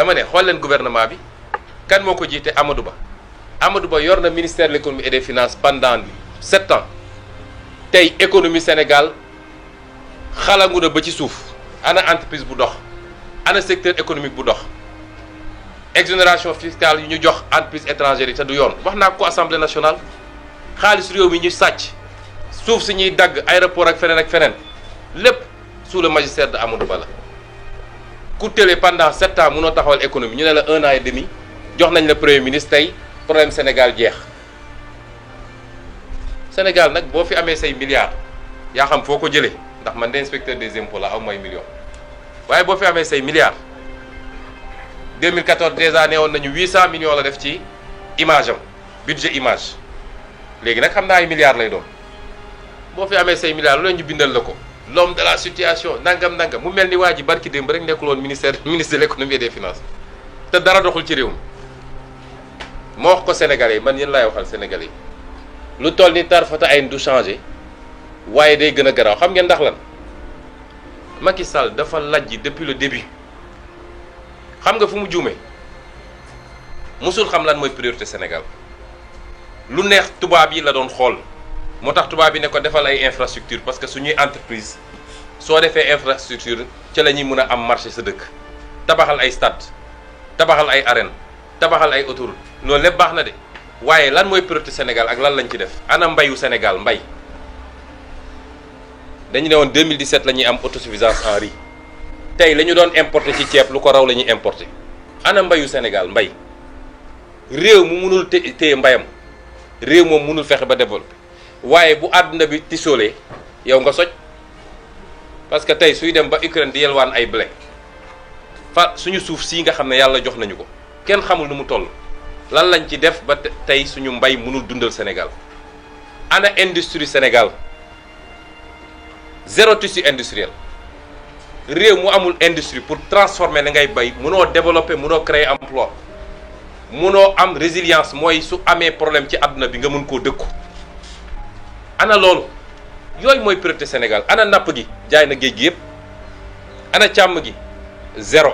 dama ne xool leen gouvernement bi kan moo ko jiite Amadou Ba. Amadou Ba yor na ministère de l'économie et des finances pendant 7 ans tey économie Sénégal xalangu na ba ci suuf ana entreprise bu dox ana secteur économique bu dox exonération fiscale yu ñu jox entreprise étrangère yi te du yoon wax naa ko assemblée nationale xaalis réew mi ñu sàcc suuf si ñuy dagg aéroport ak feneen lépp sous le magistère de Amadou Ba la ku télé pendant 7 ans mënoo taxawal économie ñu ne la 1 an et demi jox nañ la premier ministre tey problème Sénégal jeex Sénégal nag boo fi amee say milliards yaa xam foo ko jëlee ndax man de inspecteur des impôts la aw mooy millions waaye boo fi amee say milliards 2014 déjà nee woon nañu 800 millions la def ci image am budget image léegi nag xam naa ay milliards lay doon boo fi amee say milliards lu ñu bindal la ko l'homme de la situation nangam mu mel ni waa ji barki démb rek nekkul woon ministre de l'économie et des finances te dara doxul ci réew mi moo wax ko Sénégalais yi man yéen laay waxal Sénégalais yi lu toll ni tarfata ay du changé waaye day gën a garaaw xam ngeen ndax lan Macky Sall dafa lajji depuis le début xam nga fu mu juumee musul xam lan mooy priorité Sénégal lu neex tubaab yi la doon xool moo tax tubaab yi ne ko defal ay infrastructure parce que suñuy entreprise soo defee infrastructure ca la ñuy mën a am marché sa dëkk tabaxal ay stade tabaxal ay arène tabaxal ay autoroute loolu lépp baax na de waaye lan mooy priorité Sénégal ak lan lañ ci def ana mbayu Sénégal mbay dañu ne woon 2017 la ñuy am autosuffisance en riz tey la ñu doon importer ci ceeb lu ko raw la ñuy importer ana mbayu Sénégal mbay réew mu mënul téye mbayam réew moom mënul fexe ba développer waaye bu àdduna bi tisoolee yow nga soj parce que tey suy dem ba Ukraine di yelwaan ay blé fa suñu suuf sii nga xam ne yàlla jox nañu ko kenn xamul nu mu toll lan lañ ci def ba tey suñu mbay mënul dundal Sénégal ana industrie Sénégal zéro tissu industriel réew mu amul industrie pour transformer la ngay bay mënoo développer mënoo créer emploi mënoo am résilience mooy su amee problème ci àdduna bi nga mën koo dëkku ana loolu yooyu mooy priorité Sénégal ana napp gi jaay na géej gi yépp ana càmm gi zéro